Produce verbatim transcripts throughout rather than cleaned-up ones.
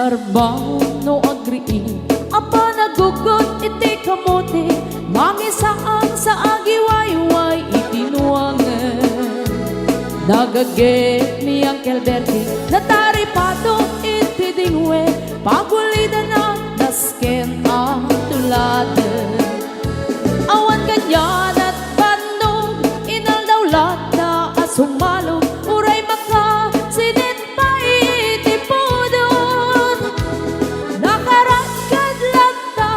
Arbaon no agriid a panaggugot iti kamote, mangisaan sa agiwayway iti nuangen. Nagagep ni Uncle Bertie, nataripato iti dingwe, pagulidana nasken a tuladen. Awan kanian a bannog, inaldaw latta a sumalog, uray makasinit pay ti pudot. Nakarakkad latta,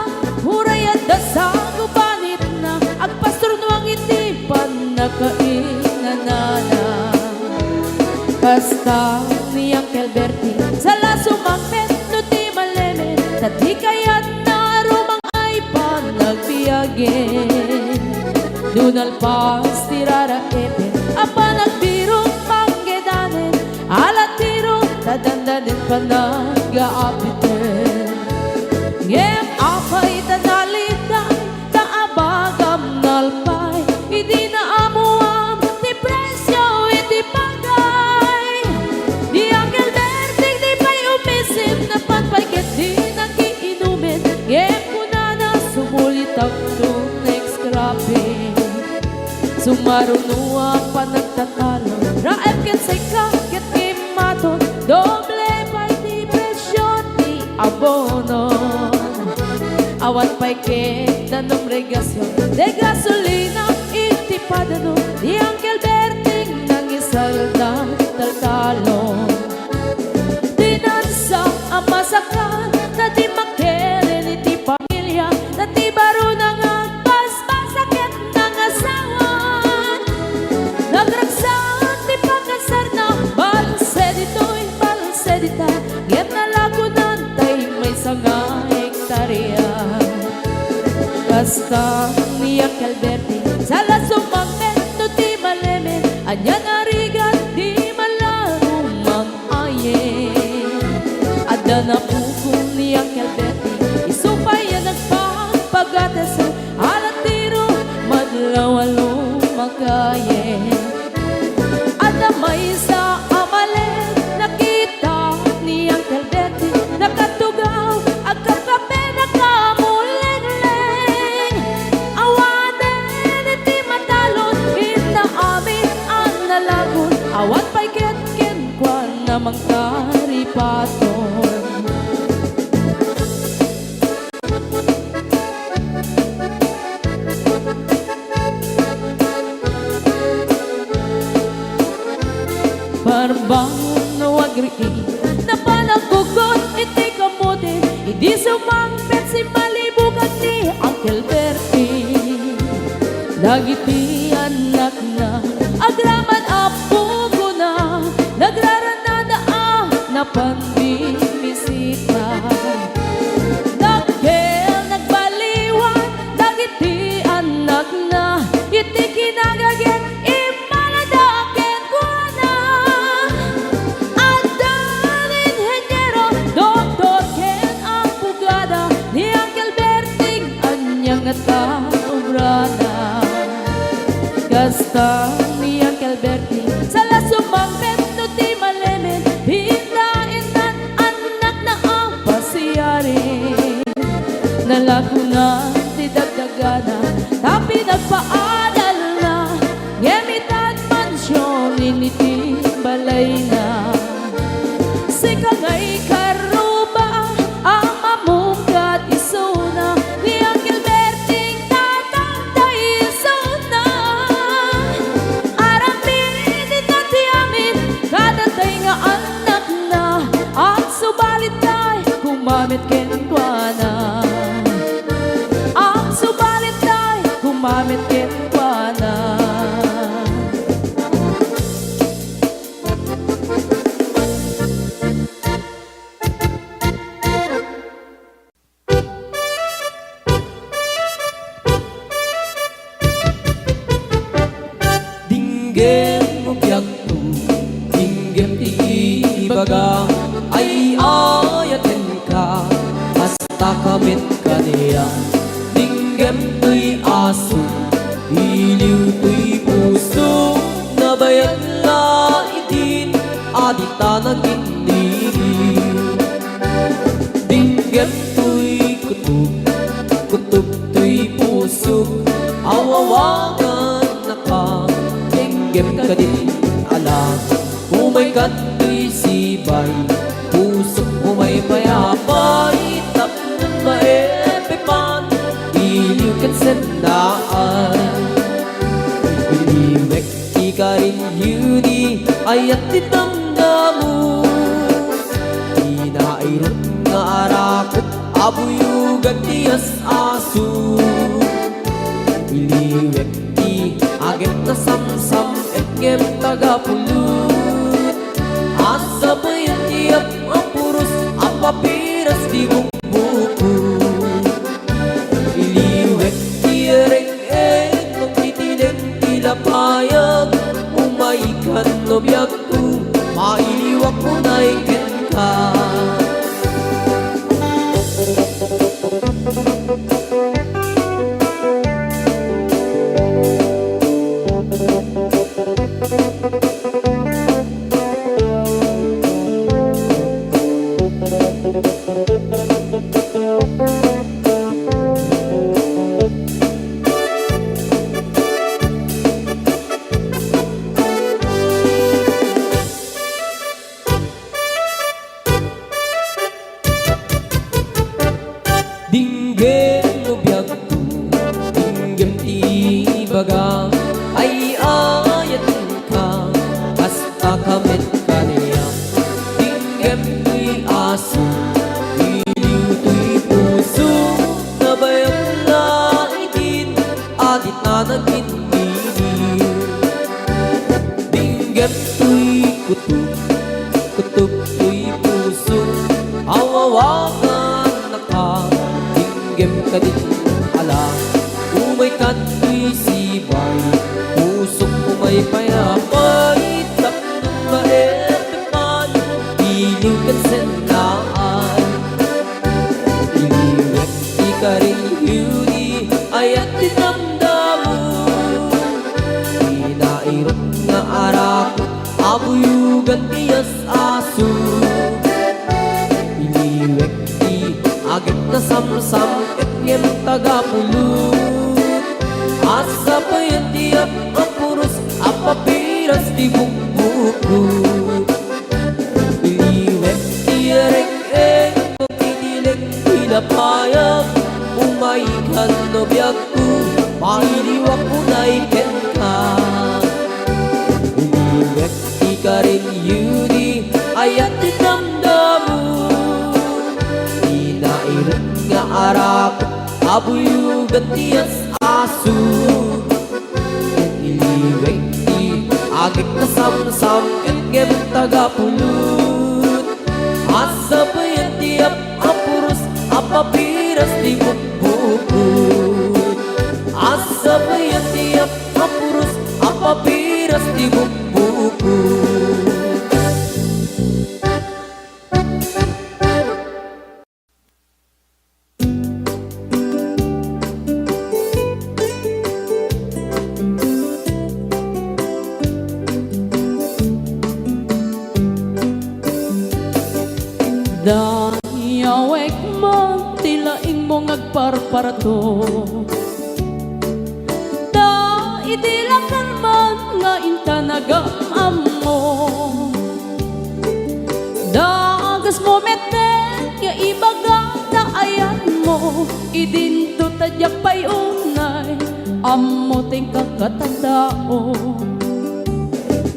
uray adda sa gubanitna, agpasturnuang iti pannakainanana. Kasta ni Uncle Bertie, sala sumangpet no ti malemed, ta di kayatna a rumang-ay panagbiagen. No nalpas ti raraepen a panagbirok panggedanen, alatiro ta dandanen panagaapiten. Ngem apay ta naliday, ta abagam nalpay, idi naammoam ti presio iti bagay. Ni Uncle Berting di pay umisit, napan pay ket di nakiinumen, ngem kunana, "Sumulitakto next cropping." Sumaruno a panagtatalo, raep ken sika ket immaton, doble pay ti presio ti abono. Awan pay ket danum regasion, de gasolina iti padano, ni Uncle Berting nangisalda taltalon. Dinansa a masakkan, ta di makilen iti pamilia, ta ti barona nga agbasbasa ket nangasawan. Nagragsak ti pakasarna, balse ditoy, balse dita, ngem nalagunan tay maysa nga hektaria. Kasta ni Uncle Berting, sala sumangpet no ti malemed, ania nga rigat di malago mang-ayen. Adda napukol ni Uncle Berting, isu pay a nagpapagates, alatiro madlaw a lumakayen. Adda maysa a malemed, nakita ni Uncle Berting, nakatugaw, agkapkape, nakamulengleng. Awanen iti matalon, inna amin a nalagon, awan pay ket kenkuana mangtaripaton. Parbangon no agriid, napanaggugot iti kamote, idi sumangpet simmalibugan ni Uncle Bertie. Dagiti annakna, agraman a pugona, nagrarannada a napan bimisita. Dakkel nagbaliwan dagiti annakna, iti kinagaget immalada kenkuana. Adda inheniero, doktor ken abogada, ni Uncle Berting ania ngata obrana. Kasta ni Uncle Berting, sala sumangpet no ti malemed, pinta intan annakna a pasiari. Nalagonan ti dagdagana, ta pinagpaadalna, ngem itan mansion iti balayna. Sika nga ikaruba a mamungkat isuna, ni Uncle Berting tatangtay isuna. Aramid ita ti amin, kadatay nga annakna, agsubalit tay kumamet kenkuana. Agsubalit tay kumamet kenkuana. Dinggem, biagko, dinggem ti ibagam, ay-ayatenka, basta kamet kaniak. Dinggem toy aso, iliw toy puso, nabayag la idin, a dita naginnigin. Kutubtoy pusok, awawagannaka, denggem kadin ala. Umay kadtoy sibay, pusok, umay pay apay, tapno maepepan, iliw ken sennaan. Iliwek ti karin Judy, ayat ti damdamo. Ti nairut nga arakut, abuyogan ti as-aso. Iliwek ti agek nasamsam, ngem tagapulot. Asabayan ti ap-, apuros, apapiras ti bukbukot. Iliwek ti reng-, Eng, magtitileng ti lapayag, umaykan no biagko, mailiwak unay kenka. Dinggem no biagko, dinggem ti ibaga, ay-ayatenka, kasta ka met kaniak. Dinggem toy aso, iliw toy puso, nabayag la idin, adit a nagin-iliw. Dinggem toy kutob, kutob toy puso, awawagannaka, dinggem kadin ala. Umay kadtoy sibay, pusok, umay pay apay, tapno maepepan, iliw ken sennaan. Iliwek ti karin Judy, ayat ti damdamo. Ti nairut nga arakut, abuyogan ti as-aso. Iliwek ti agek nasamsam, ngem tagapulot. Asabayan ti ap-, apuros, apapiras ti bukbukot. Iliwek ti reng-eng, magtitileng ti lapayag, umaykan no biagko, mailiwak unay kenka. Iliwek ti karin Judy, ayat ti damdamo. Ti nairut nga arak, abuyogan ti as-aso. Iliwek ti agek nasamsam, ngem tagapulot. Asabayan ti ap-, apuros, apapiras ti bukbukot. Asabayan ti ap-, apuros, apapiras ti bukbukot. Dayawek man ti laingmo nga agparparto. Ta idi lakal man nga intanagam ammo. Dagasmo metten nga ibaga ta ayatmo, idinto ta diak pay unay ammo ti inkakatadao.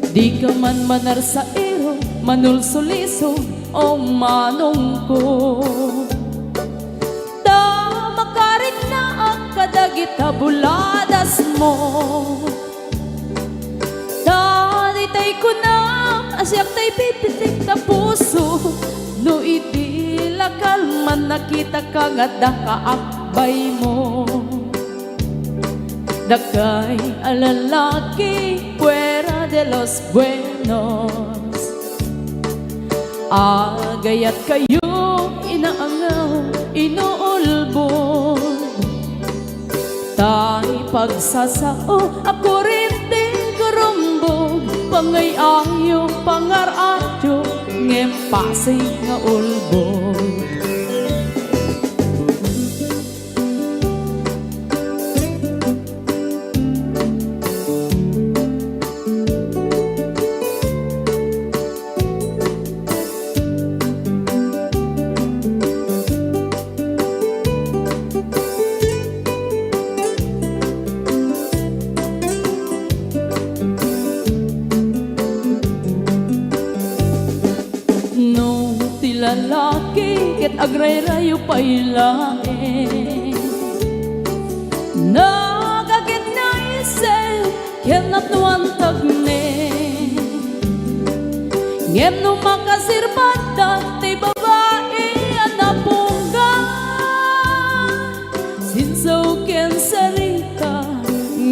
Dika man manarsairo, manulsuliso, o manungko. Ta makariknaak kadagita buladasmo. Ta daytay kunam a siak tay pipitik ta puso, no idi lakal man nakitaka nga adda kaakbaymo. Dakay a lalaki fuera de los buenos. Agayat kayo, inaangaw, inuulbod. Tay pagsasao a kurente gurumbog, pangay-ayo, pangar-ayo, ngem pasig nga ulbod. Agrayrayo pay laeng. Nagagitna isip ken napnoan tagnek. Ngem no makasirbada ti babai a napunggan, sinsaw ken sarita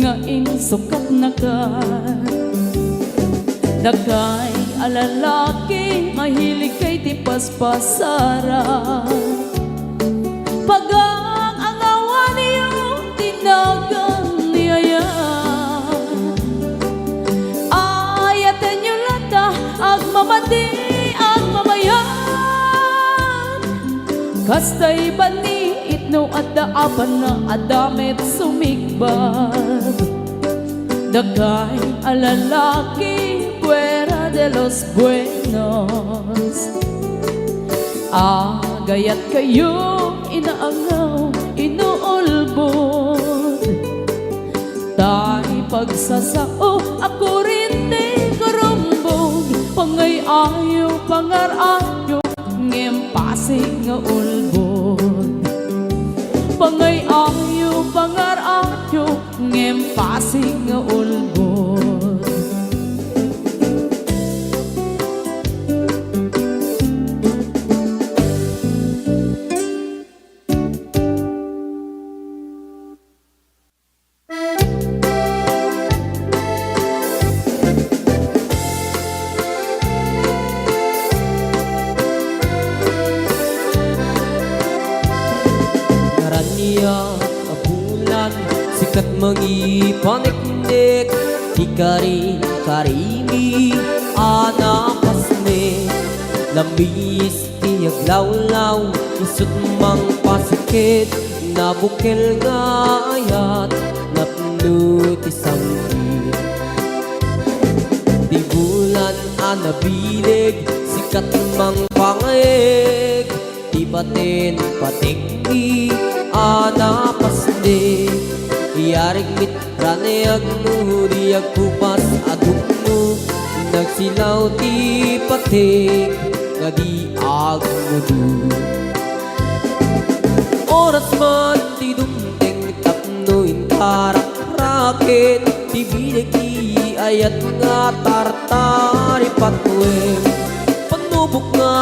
nga insukatnaka. Dakay a lalaki, mahiligkay ti paspasara. Pagang-angawanyo ti nagan ni ayat. Ayatenyo latta, agmamadi, agmamayat. Kastay bani itno adda apanna, adda met sumikbab. Dakay a lalaki, fuera de los buenos. Agayat kayo, inaangaw, inuulbod. Tay pagsasao a kurente karumbog, pangay-ayo, pangar-ayo, ngem pasig nga ulbod. Pangay-ayo, pangar-ayo, ngem pasig nga ulbod. Naraniag a bulan, sikat mangipaneknek, ti karin-karimi a napasnek. Lamis ti aglawlaw, isut' mangpasikit, nabukel nga ayat, napno ti sangbit. Ti bulan a nabileg, sikat mangpangayeg, ti baten pategmi a napasnek. Iyarig met Raniag no di agkupas a dumno, nagsilaw ti pateg nga di agmudo. Oras man ti dumteng tapno intarak-raken ti bileg ti ayat nga tartari patuen. Panubok nga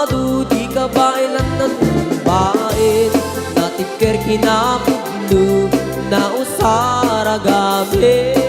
adu ti kabaelan a tumbaen, natibker kinapudno, nausar a gamin.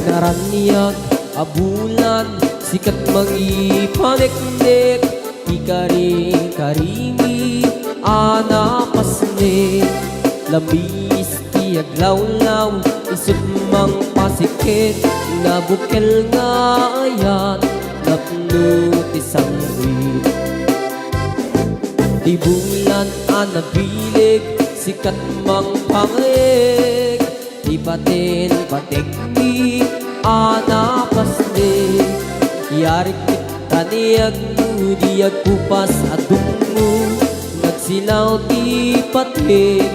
Naraniag a bulan, sikat mangipaneknek, ti kari-karimi a napasnek. Lamis ti aglawlaw, isut' mangpasikit, nabukel nga ayat, napno ti sangbit. Ti bulan a nabileg, sikat mangpangayeg, ti baten pategmi a napasnek. Iyarig met raniag no di agkupas a dumno, nagsilaw ti pateg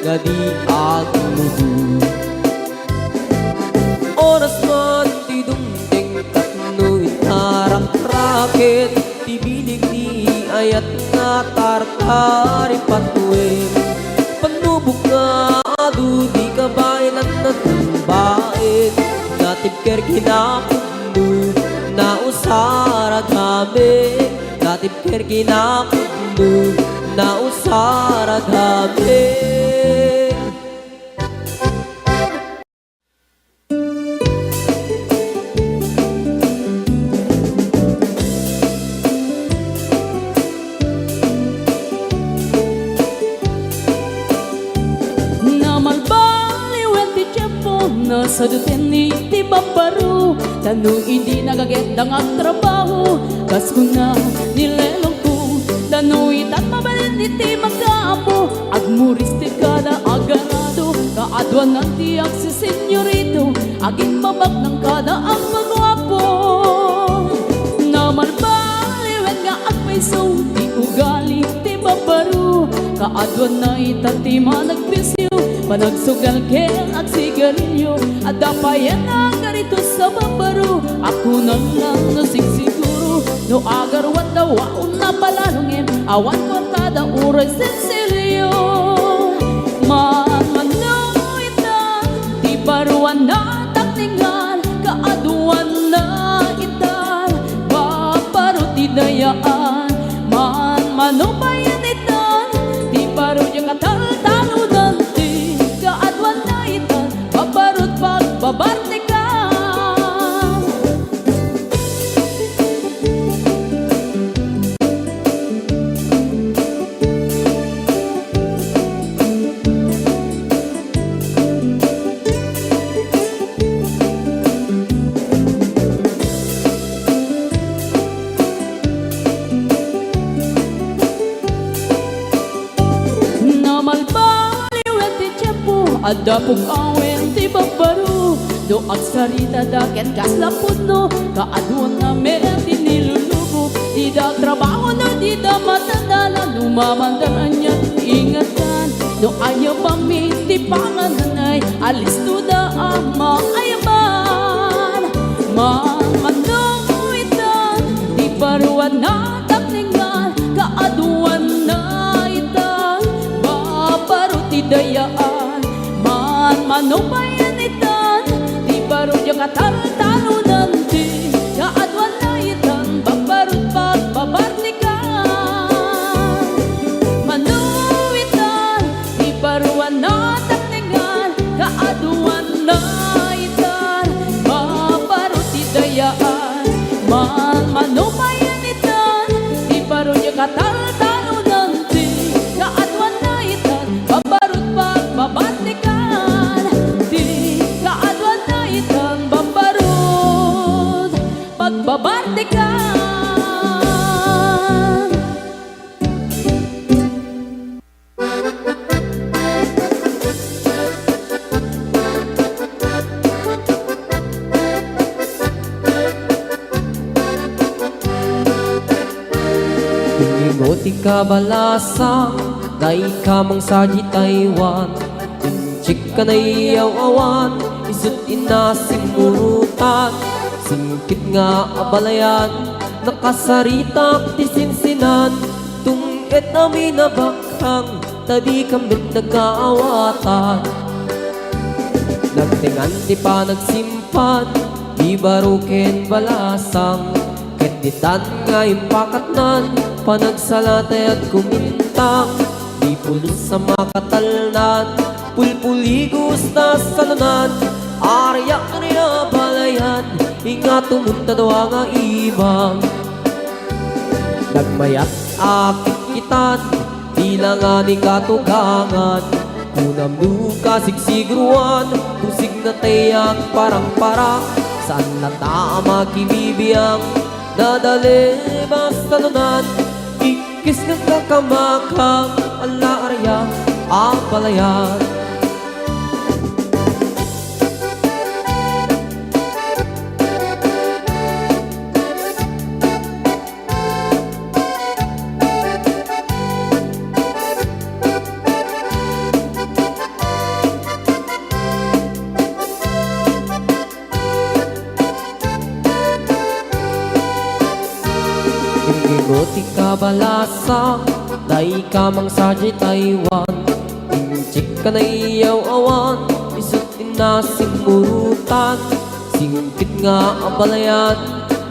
nga di agmudo. Oras man ti dumteng tapno intarak-raken ti bileg ni ayat nga tartari patuen. Panubok nga adu di kabaelan a tumbaen, natibker kinapudno, nausar a gamin, natibker kinapudno, nausar a gamin. Namalbaliwen ti tiempo, nasadutenni ti babbaro. Tano idi nagaget da nga agtrabaho, kas kuna ni lelongko, tano itan mabalin iti makaammo, agmuris ti kada agarado, kaaduanan ti agsisenyorito, agimbabaknang kada agpaguapo. Namalbaliwen nga agpayso ti ugali ti babbaro, kaaduanna ita ti managbisio, panagsugal ken agsigarilio. Adda payen a karito sa babbaro, a kunana no sigsiguro, no agaruan da waon a palalungem, awan kuartada uray sensilio. Manmano ita ti baro a nataknengan, kaaduanna ita babbaro ti dayaan. Manmano payen ita ti baro diak a taltalonan, ti kaaduanna ita babbaro ti pagbabartikan. Namalbaliwen ti tiempo, adda pug-awen ti babbaro. No agsaritada ket kasla pudno, kaaduanna met ti nilulubo. Dida agtrabaho no dida matadala, no mamandan ania ti ingatan. No ayabami ti pangananay, alistoda a maayaban. Manmano ita ti baro a nataknengan, kaaduanna ita babbaro ti dayaan. Manmano payen ita ti baro diak a taltalonan, ti kaaduanna ita babbaro ti pagbabartikan. Mano ita ti baro a nataknengan, kaaduanna ita babbaro ti dayaan. Manmano payen ita ti baro diak a taltalonan, ti kaaduanna ita babbaro ti pagbabartikan. Ti kaaduanna ita babbaro ti pagbabartikan. Inimo ti kabalasang, dayka mangsa di Taiwan. Inchik ka naiyaw-awan, isut' inna simmurutan. Singkit nga abalayan, nakasaritak ti sinsinan. Tung-ed amin a bakhang, ta dikam met nagkaawatan. Nagtengan ti panagsimpan, ti baro ken balasang, ket ditan nga impakatnan, panagsala ti agkumintang, di pulos a makatalnan, pulpuligos ta salunan, ariak ni abalayan, ingatumon ta dua nga imam. Nagmayat a kitkitan, bilangan ni katugangan, kunam no kasigsiguruan, kusig na ti agparangparang, saan latta a makibibiang, nadalem a salunan, ikkis nga kakamakang, ala ariak a balayan. Inimo ti kabalasang, dayka mangsa di Taiwan. Inchik ka naiyaw-awan, isut' inna simmurutan. Singkit nga abalayan,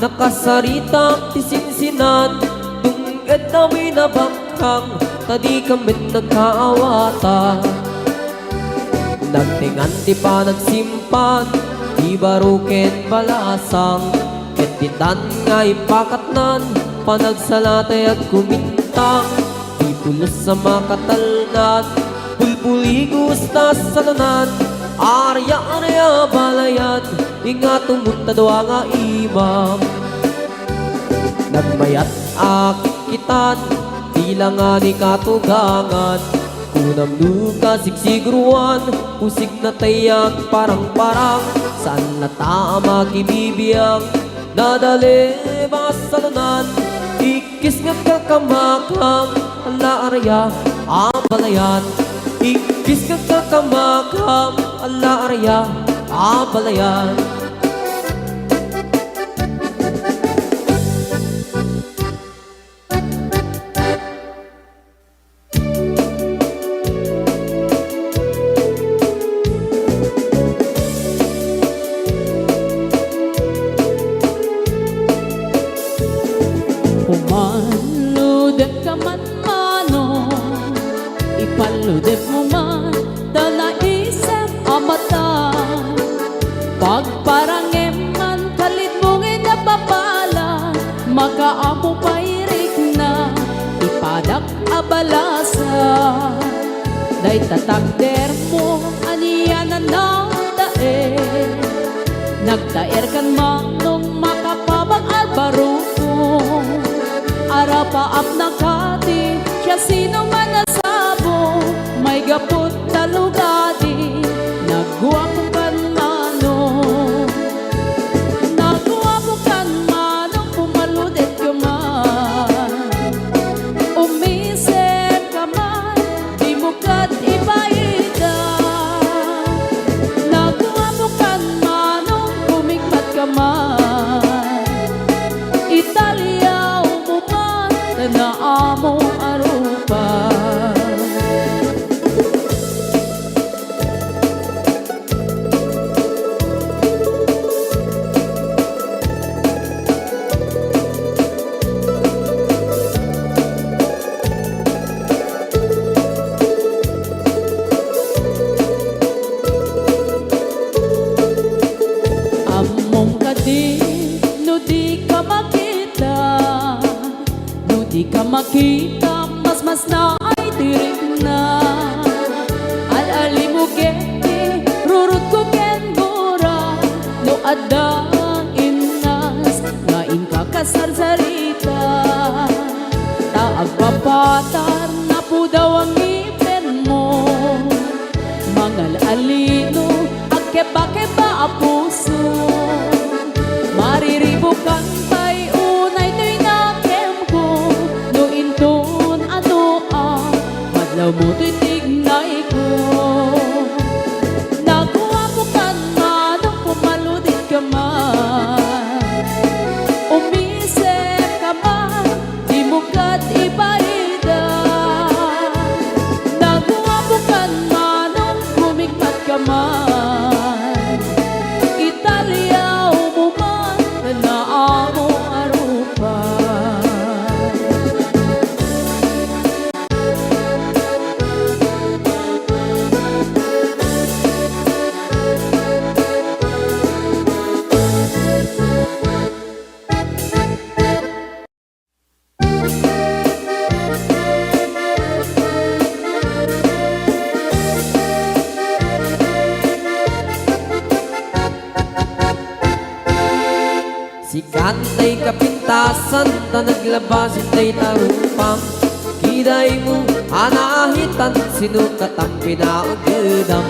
nakasaritak ti sinsinan. Tung-ed amin a bakhang, ta dikam met nagkaawatan. Nagtengan ti panagsimpan, ti baro ken balasang, ket ditan nga impakatnan, panagsala ti agkumintang, di pulos a makatalnan, pulpuligos ta salunan, ariak ni abalayan, ingatumon ta dua nga imam. Nagmayat a kitkitan, Bilangan ni katugangan, kunam no kasigsiguruan, kusig na tay agparang-parang, saan latta a makibibiang, nadalem a salunan, ikkis nga kakamakam, ala araya, abalayan, ikkis nga kakamakam, ala araya, abalayan. Pumaludek ka man, manong, ipaludekmo man ta naisem a mata. Pagparangem man, kalidmo nga napapala, makaammo pay rikna, ipadak a balasa. Dayta takdermo, ania a nagtaer? Nagtaer kan manong makapabag a barukong. Arapaap na kadi, siasino man a sabo, maigaput ta lugadi, nagguapo kan manong. Nagguapo kan manong, pumaludek ka man. Umisip ka man, dimo ket ibaida. Nagguapo kan manong, kumikmat ka man. Italiawmo man ta naammo a rupa. Ammom kadi no dika makita? No dika makita, masmasnaay ti rikna. Al-alimmo ketdi, rurutko ken gura, no adda innas nga inka kasarsarita. Ta agpapatar, napudaw a ngipenmo. Mangal-alino, agkebakeba a puso. Mariribukan pay unay toy nakemko, no inton adu a madlawmo toy tignayko. Naguapo kan manong, pumaludek ka man. Umisip ka man, dimo ket ibaida. Naguapo kan manong, kumikmat ka man. Italiawmo man ta naammo a rupa. Sikan tay kapintasan ta naglabas itay tarupam. Kidaymo a naahitan, sino katam pinaugedam?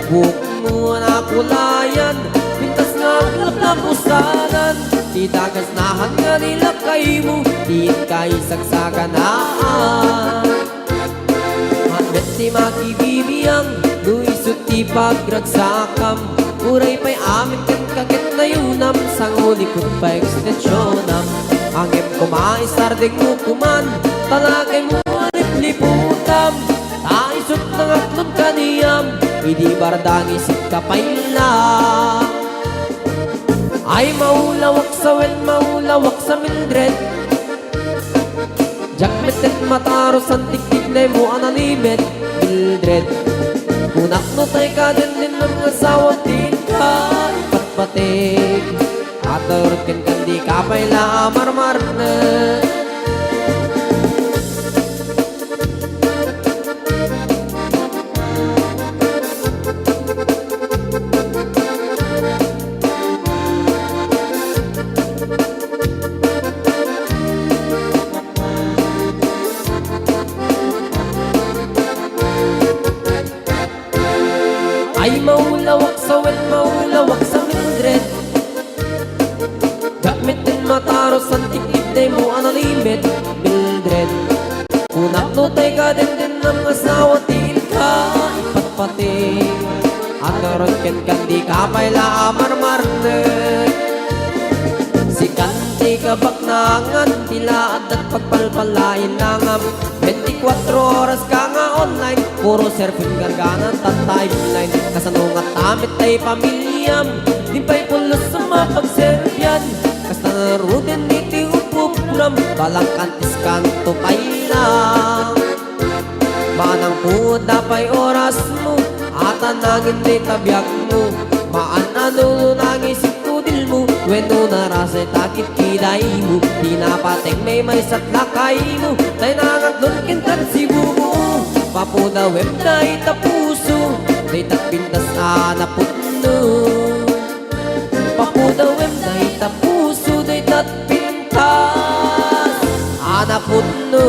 Buokmo a nakulayan, pintas nga aglaplap usanan. Ti dagasnahan nga nilakaymo, diin ka isagsaganaan. Ania ti makibibiang, no isu ti pagragsakam? Uray pay amin kenka ket nayunam, sangulikut pay ekstensionam. Ngem koma, isardengmo koman, talagaymo a lipliputam. Ta isut nangatlon kaniam, idi bardangis ka pay la. Ay, maulawak sa wen, maulawak sa Mildred. Diak metten matarusan ti kidnaymo a nalimed, Mildred. Kunak no tay kadindinam nga asawa ti inka ipatpatig. Aturot kenka, dika pay la a marmarnek. Tikid daymo a nalimit, Mildred. Kunak no tay kadendennam nga asawa ti inka ipatpati. Agaron kenka, dika pay la a marmarnek. Sikan ti kabaknangan, ti la adda pagpalpalainangam. Bentikuatro oras ka nga online, puro surfing gargana ta timeline. Kasano nga tamit tay pamiliam, di pay pulos a mapagserbian. Kasta ngaruden iti upupuram, balang kantis kanto pay la. Manang puot da pay orasmo, ata nangin dayta biagmo. Maan a no nangisit kudilmo, wenno narasay ta kitkidaymo. Di napateng maymaysa ti lakaymo, tay nangatlon kenka ti bumo. Papudawem dayta puso, dayta pintas a napudno. Papudawem dayta puso, dayta pintas a napudno.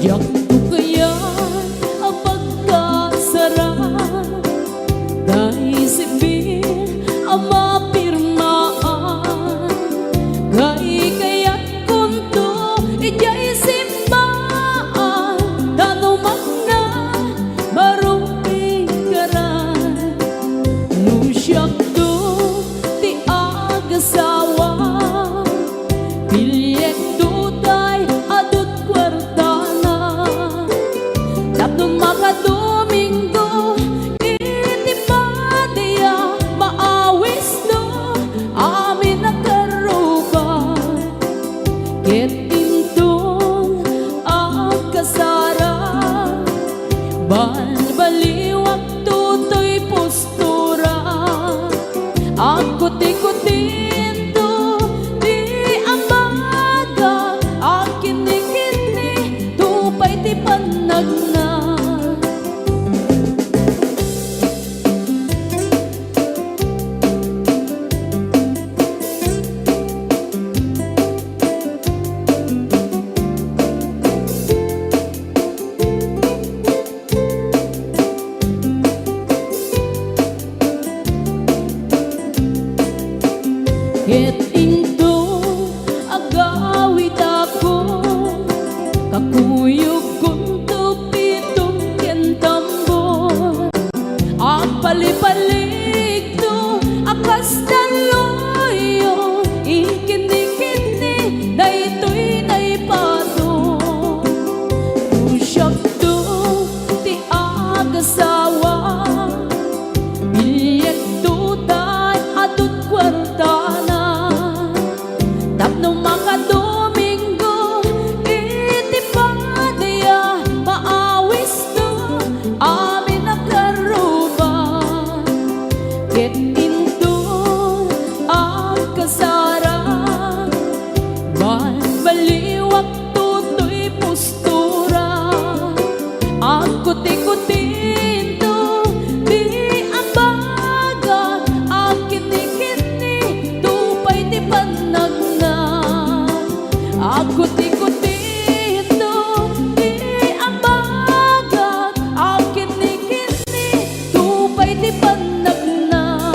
Diakto kayat a pagkasaraan, tay sibil a mapirmaan, tay kayatkonto idiay simbaan, ta no mangna, marupikaran. No siakto ti agasawa, piliekto tay adu't kuartana. Tapno makadomingo iti padiya, maawisno amin a karruba. Ket inton agkasara, balbaliwakto toy postura. Agkutikutiento ti ambaga, agkinnikinni to pay ti pannagna. Ket inton agawidakon, kakuyogkonto pitom ken tambor. Agpalipaligto a kas talloyo, ikinnikinni daytoy naipato. No siakto ti agasawa, piliekto tay adu't kuartana. Tapno makadomingo iti padiya, maawisno amin a karruba. Ket inton agkasara, balbaliwakto toy postura. Agkutikutiento ti ambaga, agkinnikinni to pay ti pannagna. Agkutikutiento ti ambaga, agkinnikinni to pay ti pannagna.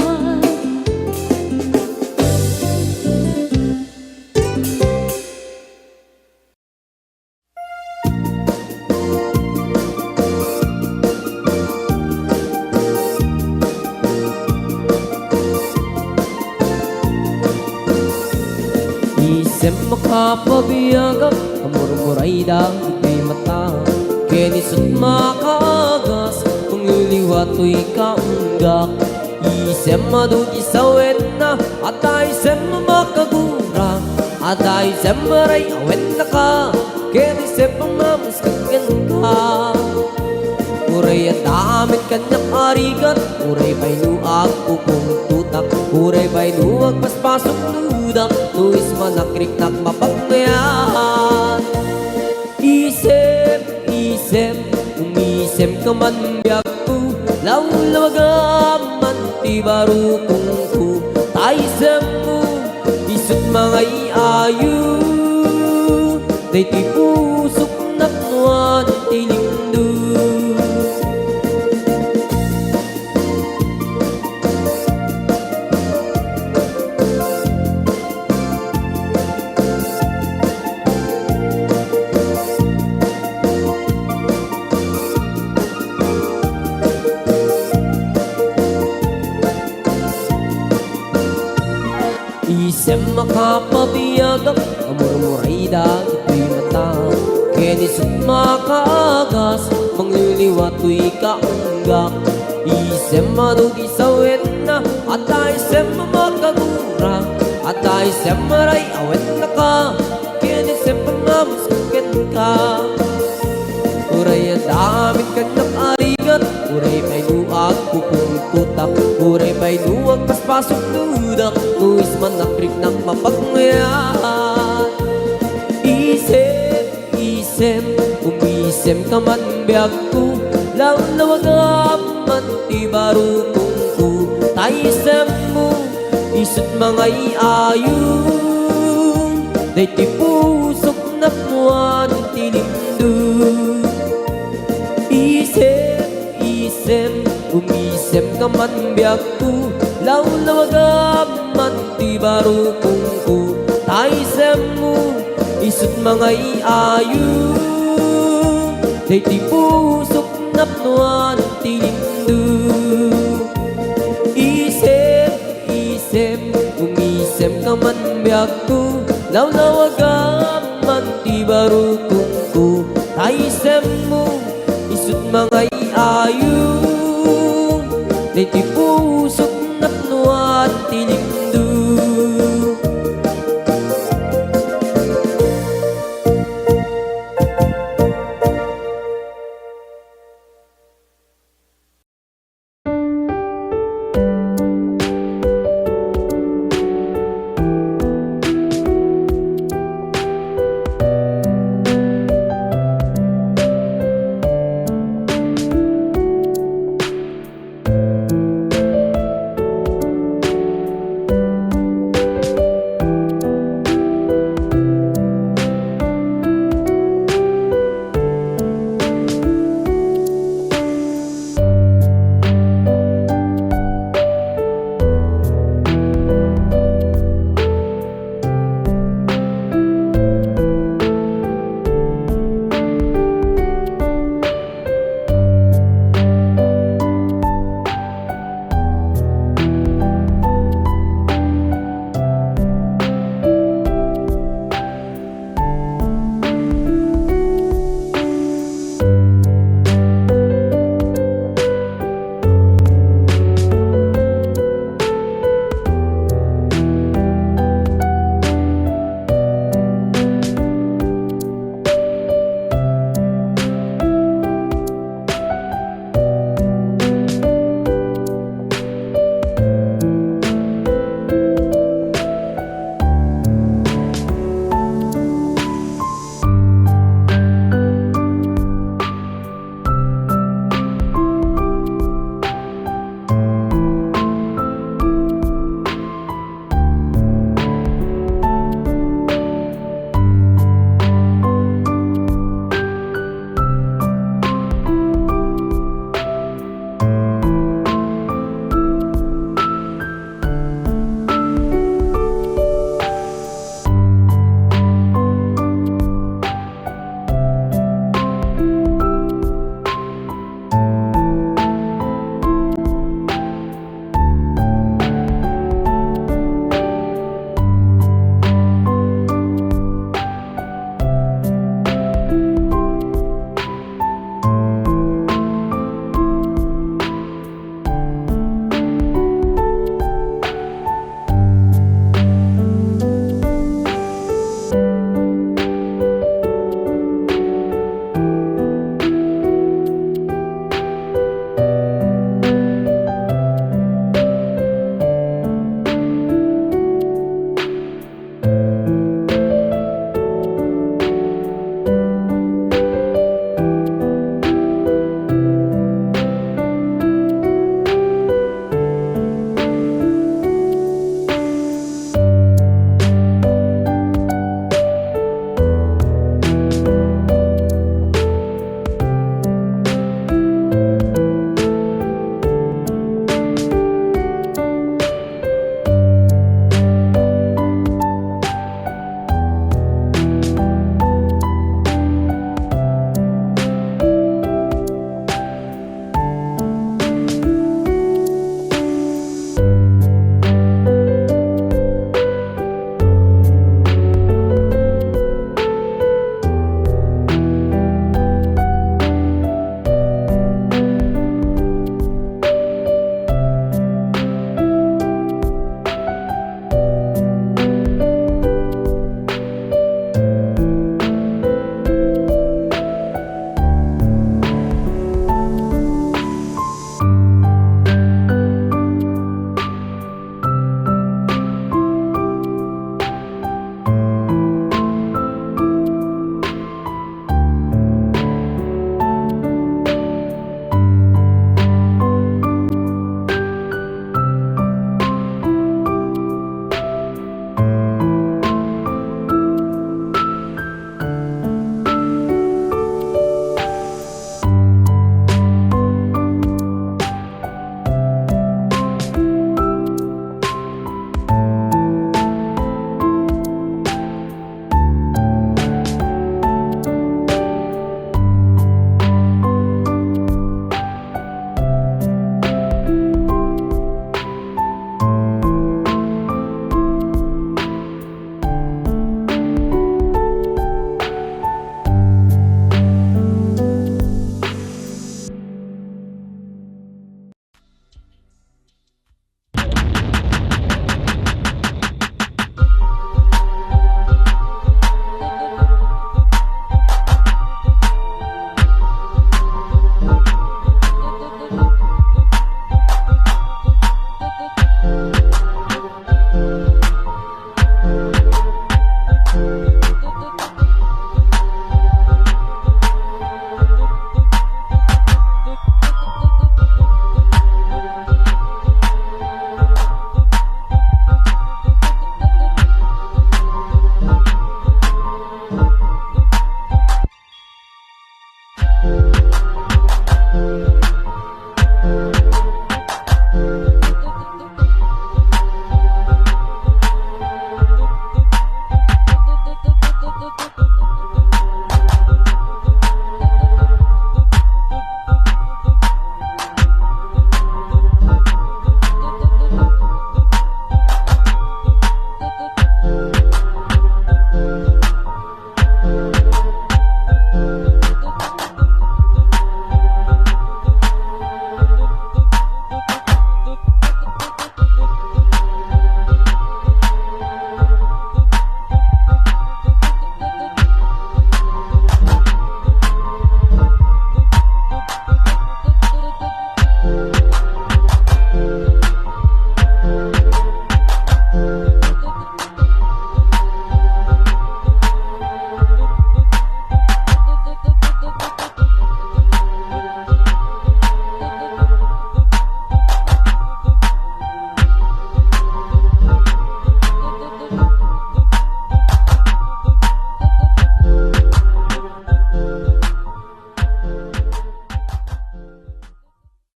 Isem makapabiagak, amurmurayda iti mata. Ken isut makaagas, pangliliwa toy kaunggak. Isem adu ti sawenna, adda isem makagura, adda isem ray awen naka, ken isem a mamusket kenka. Uray adda amin kaniak a rigat, uray pay no agpupuntotak, uray pay no agpaspasuknodak, no ismanak riknak mapagmayat. Isem, isem, um, Isem ka man biagko, lawlawagam man ti barukongko. Ta isemmo, isut' mangay-ayo, daytoy pusok napnoan ti limdum. Isem a kapabiagak, a murmuray dagitoy mata. Ken isut' makaagas, mangliliwa toy kaunggak. Isem a no di sawenna, adda isem a makagura, adda isem a ray-awen ka, ken isem a mamusken ka. Uray adda amin kaniak a rigat, uray pay no agpupungtotak, uray pay no agpaspasok dudak, no isman nagriknak mapagmayat. Isem, isem, umisem ka man biagko, lawlawagam man ti barukongko. Ta isemmo, isut' mangay-ayo, daytoy pusok napnoan ti limdum. Isem, isem, umisem ka man biagko, lawlawagam man ti barukongko. Ta isemmo, isut' mangay-ayo, daytoy pusok napnoan ti limdum. Isem, isem, umisem ka man biagko, lawlawagam man ti barukongko. Ta isemmo, isut' mangay-ayo, daytoy